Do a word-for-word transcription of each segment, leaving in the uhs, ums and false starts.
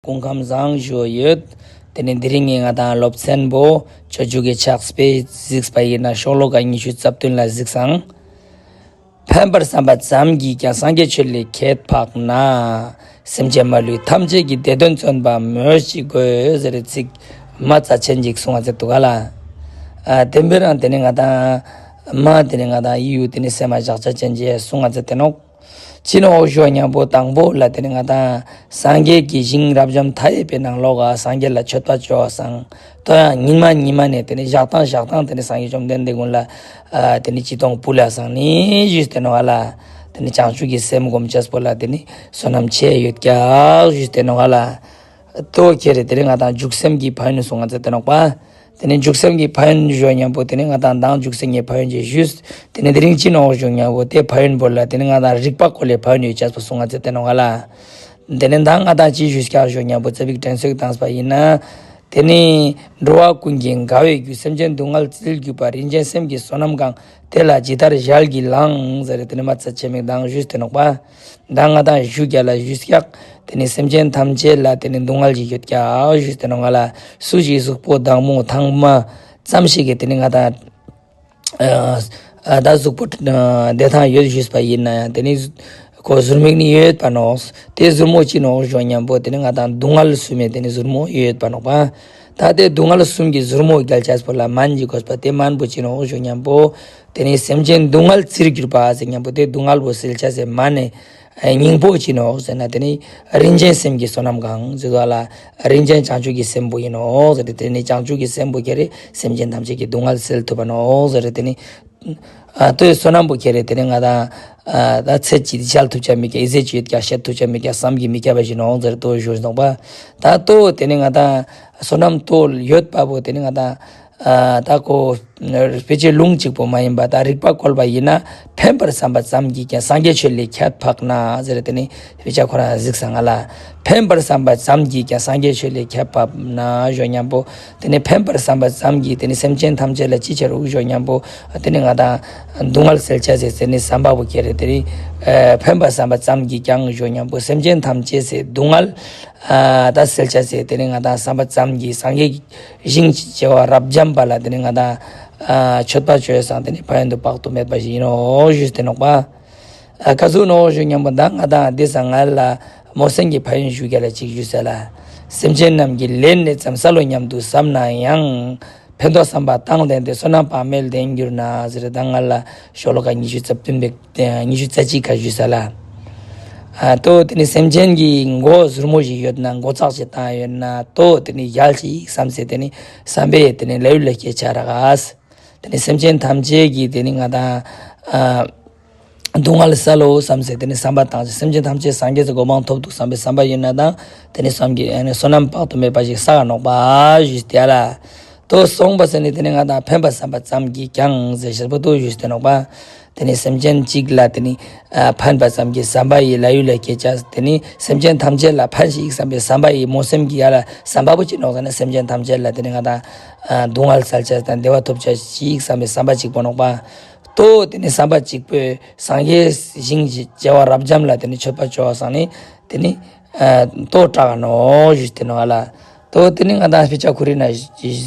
སྐུ་ཁམས་བཟང་ཞུ་ཡོད། དེ་ནི་དེ་རིང་ངི་ང་དང་སློབ་ཚན་པོ་སྤྱོད་འཇུག་གི་ཕྱག་དཔེ་གཟིགས་པ་ཡིན་ན་ཤོ་ལོ་ཀ་ཉི་ཤུ་རྩ་བདུན་ལ་གཟིགས་སང་། ཕན་པར་བསམ་པ་ཙམ་གྱིས་ཀྱང་། སངས་རྒྱས་ཆོས་ལས་ཁྱད་འཕགས་ན། སེམས་ཅན་མ་ལུས་ཐམས་ཅད་ཀྱི། བདེ་དོན་བརྩོན་པ་སྨོས་ཅི་དགོས། ཟེར་ཚིག་མ་རྩ་ཆེན་ཅིག་གསུངས་ཏེ་འདུག་ག་ལ། ཨ་དེ་འབད་རང་དེ་ནི་ང་དང་མ་དེ་ནི་ང་དང་ཡིད་ཡུལ་དེ་ནི་སེམས་མ་བཞག་ཆ་ཅན་ཅིག་གསུངས་ཏེ་ནོག་ཅི་ནོག་ཞུ་ཉམ་པོ་དང་པོ་ལ་དེ་ནི་ང་དང་སངས་རྒྱས་ཀྱི་ཞིང་རབ་འབྱམས་མཐའ་ཡས་པའི་ནང་ལོགས་ཀ་སངས་རྒྱས་ལ་མཆོད་པ་བཅོ་བ་སང་། ཏོ་ཡང་ཉི་མ་ཉི་མ་ནས་དེ་ནི་ཞག་དང་ཞག་དང་དེ་ནི་སངས་རྒྱས་བཅོམ་ལྡན་འདས་ཀུན་ལ་ཨ་དེ་ནི་ཅི་གཏོང་ཕུལ་ལ་སང་ནི་ཞུས་ཏེ་ནོག་ག་ལ། དེ་ནི་བྱང་ཆུབ་ཀྱི་སེམས་སྒོམ་ཅེས་པོ་ལ་དེ་ནི་བསོད་ནམས་ཆེ་ཡོད་ཀྱག་ཞུས་ཏེ་ནོག་ག་ལ། ཏོ་ཁྱེར་རེ་དེ་ནི་ང་དང་འཇུག་སེམས་ཀྱི་ཕན་ཡོན་གསུངས་ཏེ་ནོག་པ། དེ་ནི་འཇུག་སེམས་ཀྱི་ཕན་ཡོན་ཞུ་ཉམ་པོ་དེ་ནི་ང་དང་མདང་འཇུག་སེམས་ཀྱི་ཕན་ཡོན་ཅིག་ཞུས། དེ་ནི་དེ་རིང་ཅི་ནོག་ཞུ་ཉམ་པོ་དེ་ཕན་ཡོན་པོ་ལ་དེ་ནི་ང་དང་རིག་པ་སྐོར་ལས་ཕན་ཡོན་ཡོད་ཅེས་པོ་གསུངས་ཏེ་ནོག་ག་ལ། དེ་ནི་མདང་ང་དང་ཅི་ཞུས་ཀྱག་ཞུ་ཉམ་པོ་ཙ་པིག་དྲན་གསོ་བཏངས་པ་ཡིན་ན། དེ་ནི་འགྲོ་བ་ཀུན་གྱི་དགའ་བའི་རྒྱུ། སེམས་ཅན་སྡུག་བསྔལ་བསིལ་གྱུར་པ། རིན་ཆེན་སེམས་ཀྱི་བསོད་ནམས་གང་། དེ་ལ་ཇི་ལྟར་ཞལ་གྱིས་བླངས། ཟེར་དེ་ནི་མ་རྩ་ཆེ་མིག་དང་ཞུས་ཏེ་ནོག་པ། མདང་ང་དང་ཞུ་རྒྱ་ལ་ཞུས་ཀྱག་དེ་ནི་སེམས་ཅན་ཐམས་ཅད་ལ་དེ་ནི་སྡུག་བསྔལ་ཞིག་ཡོད་ཀྱག་ཞུས་ཏེ་ནོག་ག་ལ། སུ་ཞིག་གཟུགས་པོ་བདག་མོ་ཐང་མ་ཙམ་ཞིག་གི་དེ་ནི་ང་དང་ཨ་ཨ་ད་གཟུགས་པོ་ཨ་བདེ་ཐང་ཡོད་ཞུས་པ་ཡིན་ན་ཡང་དེ་ནི་ཁོ་ཟུར་མིག་ནི་ཡོད་པ་ནོག་དེ་ཟུར་མོ་ཅི་ནོག་ཞུ་ཉམ་པོ་དེ་ནི་ང་དང་སྡུག་བསྔལ་གསུམ་མེ་དེ་ནི་ཟུར་མོ་ཡོད་པ་ནོག་པ། ད་དེ་སྡུག་བསྔལ་གསུམ་གྱི་ཟུར་མོ་རྒྱལ་ཅེས་པོ་ལ་སྨན་གྱི་དགོས་པ་དེ་སྨན་པོ་ཅི་ནོག་ཞུ་ཉམ་པོ། དེ་ནི་སེམས་ཅན་སྡུག་བསྔལ་བསིལ་གྱུར་པ་ཟེར་ཉམ་པོ་དེ་སྡུག་བསྔལ་པོ་བསིལ་ཅེས་སི་སྨན་ནི་སྙིང་པོ་ཅི་ནོག་ཟེར་ན་དེ་ནི་རིན་ཆེན་སེམས་ཀྱི་བསོད་ནམས་གང་ཟེར་བ་ལ་རིན་ཆེན་བྱང་ཆུབ་ཀྱི་སེམས་པོ་ཡིན་ནོག་ཟེར་ཏེ་དེ་ནི་བྱང་ཆུབ་ཀྱི་སེམས་པོ་ཁྱེར་རེ་སེམས་ཅན་ཐམས་ཅད་ཀྱི་སྡུག་བསྔལ་བསལ་ཐུབ་པ་ནོག་ཟེར་ཏེ་དེ་ནི། ཨ་ཏོའི་བསོད་ནམས་པོ་ཁྱེར་རེ་དེ་ནི་ང་དང་ཨ་ད་ཚེ་གཅིག་བཤད་ཐུབ་ཅེས་མེད་ཀྱག་ཨི་ཟེ་ཅི་ཡོད་ཀྱག་བཤད་ཐུབ་ཅེས་མེད་ཀྱག་བསམ་གྱིས་མི་ཁྱབ་པ་ཞིག་ནོག་ཟེར་ཏོ་ཞུས་ནོག་པ། ད་ཏོ་དེ་ནི་ང་དང་བསོད་ནམས་ཏོ་ཡོད་པ་པོ་དེ་ནི་ང་དང་ཨ་ད་ཁོ་དཔེ་ཆའི་ལུང་གཅིག་པོ་མ་ཡིན་པ་ད་རིག་པ་བཀོལ་བ་ཡིན་ན་ཕན་པར་བསམ་པ་ཙམ་གྱིས་ཀྱང་། སངས་རྒྱས་ཆོས་ལས་ཁྱད་འཕགས་ན་ཟེར་དེ་ནི་དཔེ་ཆ་ཁོ་རང་གཟིགས་སང་ང་ལ། ཕན་པར་བསམ་པ་ཙམ་གྱིས་ཀྱང་། སངས་རྒྱས་ཆོས་ལས་ཁྱད་འཕགས་ན་ཞུ་ཉམ་པོ། དེ་ནི་ཕན་པར་བསམ་པ་ཙམ་གྱིས་དེ་ནི་སེམས་ཅན་ཐམས་ཅད་ལ་ཅི་ཆ་རུག་ཞུ་ཉམ་པོ། དེ་ནི་ང་དང་སྡུག་བསྔལ་སེལ་ཅེས་སི་དེ་ནི་བསམ་པ་པོ་ཁྱེར་རེ་དེ་ནི་ཨ་ཕན་པར་བསམ་པ་ཙམ་གྱིས་ཀྱང་ཞུ་ཉམ་པོ་སེམས་ཅན་ཐམས་ཅད་སི་སྡུག་བསྔལ་ཨ་ད་སེལ་ཅེས་སི་དེ་ནི་ང་དང་བསམ་པ་ཙམ་གྱིས་སངས་རྒྱས་ཞིང་བྱེ་བ་རབ་འབྱམས་པ་ལ་དེ་ནི་ང་དང་ཨ་མཆོད་པ་བཅོས་སང་དེ་ནི་ཕན་ཡོན་དུ་དཔག་ཏུ་མེད་པ་ཞིག་ཡིན་ནོག་ཞུས་ཏེ་ནོག་པ། ཨ་ག་ཟུག་ནོག་ཞུ་ཉམ་པོ་ད་ང་དང་དེ་སང་ང་ལ་སྨོན་སེམས་ཀྱི་ཕན་ཡོན་ཞུ་རྒྱ་ལ་ཅིག་ཞུས་ས་ལ། སེམས་ཅན་རྣམས་ཀྱི་ལན་ནི་ཙམ་བསལ་ལོ་སྙམ་དུ་བསམ་ན་ཡང་། ཕན་འདོགས་བསམ་པ་དང་ལྡན་ཏེ། བསོད་ནམས་དཔག་མེད་ལྡན་གྱུར་ན། ཟེར་ད་ང་ལ་ཤོ་ལོ་ཀ་ཉི་ཤུ་རྩ་བདུན་པའི་ཉི་ཤུ་རྩ་གཅིག་ཀ་ཞུས་ས་ལ། ཨ་ཏོ་དེ་ནི་སེམས་ཅན་གྱི་མགོ་ཟུར་མོ་ཞིག་ཡོད་ན་མགོ་ཚགས་ཤིག་བཏང་ཡོད་ན་ཏོ་དེ་ནི་ཡལ་ཅིག་བསམ་སེ་དེ་ནི་བསམ་པས་དེ་ནི་ལྷ་ཡུལ་ལ་སྐྱེ་ཆ་རག་ག། དེ་ནི་སེམས་ཅན་ཐམས་ཅད་ཀྱི་དེ་ནི་ང་དང་ཨ་སྡུག་བསྔལ་བསལ་ལོ་བསམ་སེ་དེ་ནི་བསམ་པ་བཏང་ཅིག་སེམས་ཅན་ཐམས་ཅད་སངས་རྒྱས་སི་གོ་འཕང་ཐོབ་འདུག་བསམ་པའི་བསམ་པ་ཡོད་ན་དང་དེ་ནི་བསམ་གྱི་ཨ་ནི་བསོད་ནམས་དཔག་ཏུ་མེད་པ་ཞིག་བསགས་ནོག་པ་ཞུས་ཏེ་ལ། ཏོ་སོང་པ་སེ་ནི་དེ་ནི་ང་དང་ཕན་པར་བསམ་པ་ཙམ་གྱིས་ཀྱང་ཟེར་ཤེས་པོ་ཏོ་ཞུས་ཏེ་ནོག་པ། དེ་ནི་སེམས་ཅན་གཅིག་ལ་དེ་ནི་ཨ་ཕན་པ་ཙམ་གྱིས་བསམ་པ་ཡིས་ལྷ་ཡུལ་ལ་སྐྱེ་ཅེས། དེ་ནི་སེམས་ཅན་ཐམས་ཅད་ལ་ཕན་ཞིག་བསམ་པའི་བསམ་པ་ཡིས་སྨོན་སེམས་ཀྱི་ཡ་ལ་བསམ་པ་པོ་ཅི་ནོག་ཟེར་ན་སེམས་ཅན་ཐམས་ཅད་ལ་དེ་ནི་ང་དང་ཨ་སྡུག་བསྔལ་བསལ་ཅེས་དང་བདེ་བ་ཐོབ་ཅེས་ཞིག་བསམ་པའི་བསམ་པ་གཅིག་པོ་ནོག་པ། ཏོ་དེ་ནི་བསམ་པ་གཅིག་པོས་སངས་རྒྱས་ཞིང་བྱེ་བ་རབ་འབྱམས་ལ་དེ་ནི་མཆོད་པ་བཅོ་བ་སང་ནི་དེ་ནི་ཨ་ཏོ་དྲག་ནོག་ཞུས་ཏེ་ནོག་ལ། ཏོ་དེ་ནི་ང་དང་དཔེ་ཆ་ཁོ་རེ་ན་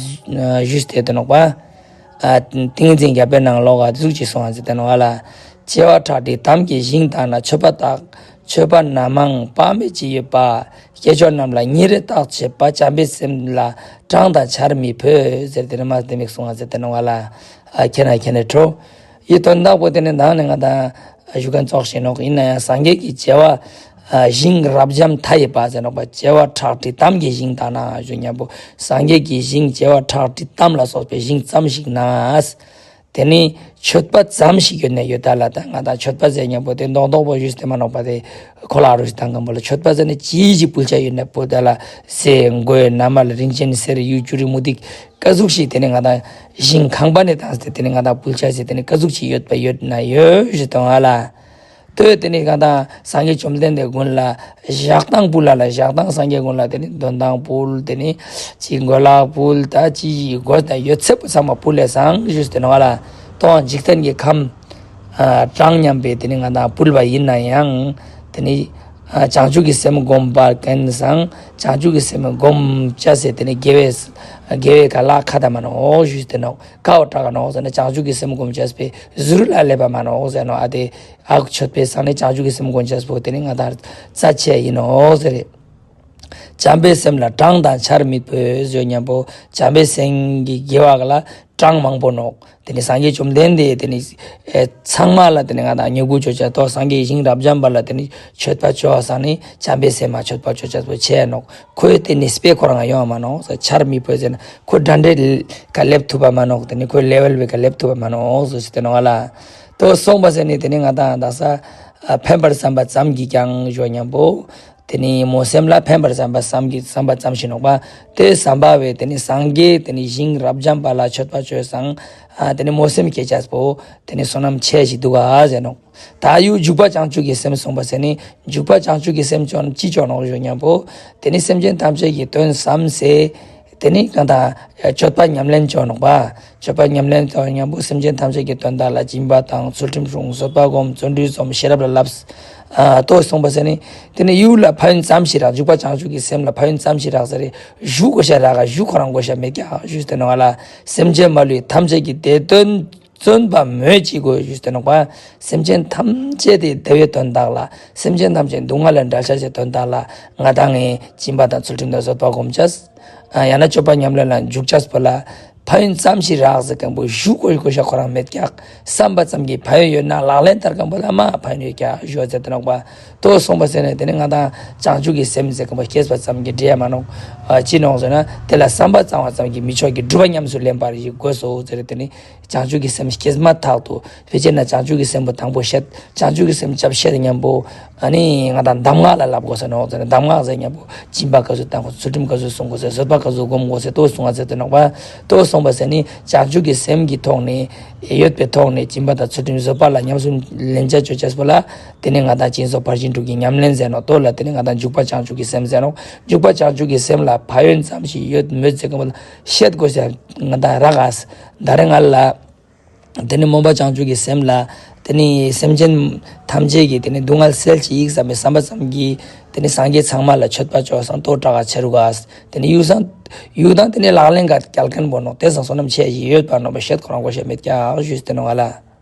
ཞུས་ཏེ་དེ་ནོག་པ། ཨ་ཏིང་འཛིན་རྒྱལ་པོའི་ནང་ལོགས་ཀ་ཟུག་ཅིག་གསུངས་ཟེར་ཏེ་ནོག་ལ། བྱེ་བ་ཁྲག་ཁྲིག་དམ་གྱི་ཞིང་དག་ན། མཆོད་པ་དག་མཆོད་པ་སྣ་མང་དཔག་མེད་ཅི་ཡོད་པ། སྐྱེས་མཆོག་རྣམས་ལ་ཉིན་རེ་བརྟག་བྱེད་པ། བྱམས་པའི་སེམས་ལ་གྲངས་དང་ཆར་མི་ཕོད། ཟེར་ཏེ་ནི་མ་དེ་མིག་གསུངས་ཟེར་ཏེ་ནོག་ལ། ཨ་ཁྱེད་ན་ཁྱེད་ནི་ཁྲོ། ཡི་དོན་དག་པོ་དེ་ནི་མདང་ནི་ང་དང་ཞུ་མཁན་ཙོགས་ཤིག་ནོག་ཡིན་ན་ཡང་སངས་རྒྱས་ཀྱི་བྱེ་བ་ཨ་ཞིང་རབ་འབྱམས་མཐའ་ཡས་པ་ཟེར་ནོག་པ། བྱེ་བ་ཁྲག་ཁྲིག་དམ་གྱི་ཞིང་དག་ན་ཞུ་ཉམ་པོ་སངས་རྒྱས་ཀྱི་ཞིང་བྱེ་བ་ཁྲག་ཁྲིག་དམ་ལ་སོགས་པའི་ཞིང་ཙམ་ཞིག་ན། དེ་ནི་མཆོད་པ་ཙམ་ཞིག་ཡོད་ན་ཡོད་ད་ལ་ད་ང་དང་མཆོད་པ་ཟེར་ཉམ་པོ་དེ་མདོག་མདོག་པོ་ཞུས་ཏེ་མ་ནོག་པ་དེ་ཁོ་ལ་རུ་ཞིག་དང་གམ་པོ་ལ་མཆོད་པ་ཟེར་ནི་ཅི་ཞིག་ཕུལ་ཆ་ཡོད་ན་པོ་ད་ལ་ཟས་གོས་ན་མ་ལ་རིན་ཆེན་གསེར་གཡུ་བྱུ་རུ་མུ་ཏིག་ཀ་ཟུག་ཞིག་དེ་ནི་ང་དང་ཞིང་ཁང་པ་ནས་བཏང་སྟེ་དེ་ནི་ང་དང་ཕུལ་ཆ་ཟེར་དེ་ནི་ཀ་ཟུག་ཅིག་ཡོད་པ་ཡོད་ན་ཡོད་ཞུ་དང་ཨ་ལ། ཏོ་དེ་ནི་ང་དང་སངས་རྒྱས་བཅོམ་ལྡན་འདས་ཀུན་ལ་ཞག་དང་ཕུལ་ལ་ལ་ཞག་དང་སངས་རྒྱས་ཀུན་ལ་དེ་ནི་དོན་དང་ཕུལ་དེ་ནི་ཅི་གོས་ལག་ཕུལ་ད་ཅི་ཡི་གོས་དང་ཡོད་ཚད་པོ་ཚང་མ་ཕུལ་ལས་སང་ཞུས་ཏེ་ནོག་ལ། ཏོ་འཇིག་རྟེན་གྱི་ཁམས་ཨ་གྲངས་མཉམ་པའི་དེ་ནི་ང་དང་ཕུལ་བ་ཡིན་ན་ཡང་དེ་ནི་ བྱང་ཆུབ་ཀྱི་སེམས་སྒོམ་པར་མཁན་སང་བྱང་ཆུབ་ཀྱི་སེམས་སྒོམ་ཅེས་སི་དེ་ནི་དགེ་བའི་དགེ་བའི་ཀ་ལ་ཁ་ད་མ་ནོག་ཞུས་ཏེ་ནོག། ཀ་བོ་དྲག་ག་ནོག་ཟེར་ན་བྱང་ཆུབ་ཀྱི་སེམས་སྒོམ་ཅེས་པོ་ཟུར་ལ་སླེབས་པ་མ་ནོག་ཟེར་ནོག། ཨ་དེ་ཨ་མཆོད་པའི་སང་ནི་བྱང་ཆུབ་ཀྱི་སེམས་སྒོམ་ཅེས་པོ་དེ་ནི་ང་དང་རྩ་ཆེ་ཡིན་ནོག་ཟེར། བྱམས་པའི་སེམས་ལ་གྲངས་དང་ཆར་མི་ཕོད་ཟེར་ཉམ་པོ་བྱམས་པའི་སེམས་ཀྱི་དགེ་བ་ལ་གྲངས་མང་པོ་ནོག། དེ་ནི་སངས་རྒྱས་བཅོམ་ལྡན་འདས་དེ་ནི་ཚང་མ་ལ་དེ་ནི་ང་དང་མྱུ་གུ་ཅོ་ཅེས་ཏོ། སངས་རྒྱས་ཞིང་རབ་འབྱམས་པ་ལ་དེ་ནི་མཆོད་པ་ཅོ་བ་སང་ནི་བྱམས་པའི་སེམས་མ་མཆོད་པ་ཅོ་ཅེས་པོ་ཆེ་ནོག། ཁོའི་དེ་ནི་སྤེ་ཁོ་རང་ཡོང་བ་མ་ནོག། ཆར་མི་ཕོད་ཟེར་ན་ཁོ་འདྲ་འདྲའི་ཀ་སླེབས་ཐུབ་པ་མ་ནོག། དེ་ནི་ཁོའི་ལེ་ཝལ་བའི་ཀ་སླེབས་ཐུབ་པ་མ་ནོག་ཟེར་ཏེ་ནོག་ལ། ཏོ་སོང་པ་ཟེར་ནི་དེ་ནི་ང་དང་དག་ས་ཕན་པར་བསམ་པ་ཙམ་གྱིས་ཀྱང་ཞུ་ཉམ་པོ། དེ་ནི་སྨོན་སེམས་ལ་ཕན་པར་བསམ་པ་བསམ་གྱིས་བསམ་པ་ཙམ་ཞིག་ནོག་པ། དེ་བསམ་པ་བས་དེ་ནི་སངས་རྒྱས་དེ་ནི་ཞིང་རབ་འབྱམས་པ་ལ་མཆོད་པ་ཅོས་སང་། ཨ་དེ་ནི་སྨོན་སེམས་སྐྱེ་ཅེས་པོ་དེ་ནི་བསོད་ནམས་ཆེ་ཞིག་འདུག་ག་ཟེར་ནོག། ད་ཡུལ་འཇུག་པ་བྱང་ཆུབ་ཀྱི་སེམས་སོང་པ་ཟེར་ནི་འཇུག་པ་བྱང་ཆུབ་ཀྱི་སེམས་ཅོ་ན་ཅི་ཅོ་ནོག་ཞུ་ཉམ་པོ། དེ་ནི་སེམས་ཅན་ཐམས་ཅད་ཀྱི་དོན་བསམ་སེ། དེ་ནི་གང་ལྟར་སྤྱོད་པ་ཉམས་ལེན་ཅོ་ནོག་པ། སྤྱོད་པ་ཉམས་ལེན་ཅོ་ཉམ་པོ་སེམས་ཅན་ཐམས་ཅད་ཀྱི་དོན་དག་ལ་སྦྱིན་པ་བཏང་། ཚུལ་ཁྲིམས་སྲུང་། བཟོད་པ་སྒོམ། བརྩོན་འགྲུས་རྩོམ། ཤེས་རབ་ལ་བསླབ། ཨ་ཏོ་སོང་པ་ཟེར་ནི་དེ་ནི་ཡུལ་ལ་ཕན་ཡོན་ཙམ་ཞིག་རག། འཇུག་པ་བྱང་ཆུབ་ཀྱི་སེམས་ལ་ཕན་ཡོན་ཙམ་ཞིག་རག་ཟེར་རེ་ཞུ་དགོས་ཤ་རག་ག་ཞུ་ཁོ་རང་དགོས་ཤ་མེད་ཀྱག་ཞུས་ཏེ་ནོག་ལ། སེམས་ཅན་མ་ལུས་ཐམས་ཅད་ཀྱི་བདེ་དོན་བརྩོན་པ་སྨོས་ཅི་དགོས་ཞུས་ཏེ་ནོག་པ། སེམས་ཅན་ཐམས་ཅད་དེ་བདེ་བའི་དོན་དག་ལ་སེམས་ཅན་ཐམས་ཅད་སྡུག་བསྔལ་ལས་བསྒྲལ་ཤེས་སི་དོན་དག་ལ་ང་དང་ངི་སྦྱིན་པ་དང་ཚུལ་ཁྲིམས་དང་བཟོད་པ་སྒོམ་ཅེས། ཨ་ཡང་ན་སྤྱོད་པ་ཉམས་ལེན་ལ་འཇུག་ཅེས་པོ་ལ་ཕན་ཡོན་ཙམ་ཞིག་རག་ཟེར་མཁན་པོ་ཞུ་དགོས་དགོས་ཤ་ཁོ་རང་མེད་ཀྱག། བསམ་པ་ཙམ་གྱིས་ཕན་ཡོན་ཡོད་ན་ལག་ལེན་བསྟར་མཁན་པོ་ལ་མ་ཕན་ཡོན་ཡོད་ཀྱག་ཞུ་བ་ཟེར་ཏེ་ནོག་པ། ཏོ་སོང་པ་ཟེར་ནི་དེ་ནི་ང་དང་བྱང་ཆུབ་ཀྱི་སེམས་ཟེར་མཁན་པོ་སྐྱེས་པ་ཙམ་གྱིས་འགྲིག་ཡ་མ་ནོག། ཨ་ཅི་ནོག་ཟེར་ན་དེ་ལ་བསམ་པ་གཙང་བ་ཙམ་གྱིས་མི་ཆོག་གི། སྒྲུབ་པ་ཉམས་སུ་ལེན་པར་ཞིག་དགོས་སོ་ཟེར་ཏེ་ནི་བྱང་ཆུབ་ཀྱི་སེམས་སྐྱེས་མ་ཐག་ཏུ་ཕལ་ཆེར་ན་བྱང་ཆུབ་ཀྱི་སེམས་པོ་དང་པོ་བཤད། བྱང་ཆུབ་ཀྱི་སེམས་ཅབ་བཤད་ཉམ་པོ། ཨ་ནི་ང་དང་གདམས་ངག་ལ་བསླབ་དགོས་ས་ནོག་ཟེར་ན། གདམས་ངག་ཟེར་ཉམ་པོ་སྦྱིན་པ་ག་ཟུག་བཏང་དགོས། ཚུལ་ཁྲིམས་ག་ཟུག་སྲུང་དགོས་ཟེར། བཟོད་པ་ག་ཟུག་སྒོམ་དགོས་ཟེར། ཏོ་གསུང་བ་ཟེར་ཏེ་ནོག་པ། ཏོ་སོང་པ་ཟེར་ནི་བྱང་ཆུབ་ཀྱི་སེམས་ཀྱི་ཐོག་ནས་ཡོད་པའི་ཐོག་ནས་སྦྱིན་པ་དང་ཚུལ་ཁྲིམས་བཟོད་པ་ལ་ཉམས་སུ་ལེན་ཅེས་ཅོ་ཅེས་པོ་ལ་དེ་ནི་ང་དང་སྦྱིན་སོགས་ཕར་ཕྱིན་དྲུག་གི་ཉམས་ལེན་ཟེར་ནོག། ཏོ་ལ་དེ་ནི་ང་དང་འཇུག་པ་བྱང་ཆུབ་ཀྱི་སེམས་ཟེར་ནོག། འཇུག་པ་བྱང་ཆུབ་ཀྱི་སེམས་ལ་ཕན་ཡོན་ཙམ་ཞིག་ཡོད་མེད་ཟེར་མཁན་པོ་ལ་བཤད་དགོས་ཟེར་ང་དང་རག་ག། ད་རེས་ང་ལ་དེ་ནི་སྨོན་པ་བྱང་ཆུབ་ཀྱི་སེམས་ལ་དེ་ནི་སེམས་ཅན་ཐམས་ཅད་ཀྱི་དེ་ནི་སྡུག་བསྔལ་སེལ་ཅི་ཡིག་བསམ་པའི་བསམ་པ་ཙམ་གྱིས་དེ་ནི་སངས་རྒྱས་ཚང་མ་ལ་མཆོད་པ་ཅོ་སང་ཏོ་དྲག་ག་ཆེ་རུ་ག། དེ་ནི་ཡུལ་སང་ཡུལ་དང་དེ་ནི་ལག་ལེན་ག་སྐྱལ་མཁན་པོ་ནོག། དེ་སང་བསོད་ནམས་ཆེ་ཞིག་ཡོད་པ་ནོག་པ་བཤད་ཁོ་རང་དགོས་ཤ་མེད་ཀྱག་ཞུས་ཏེ་ནོག་ལ།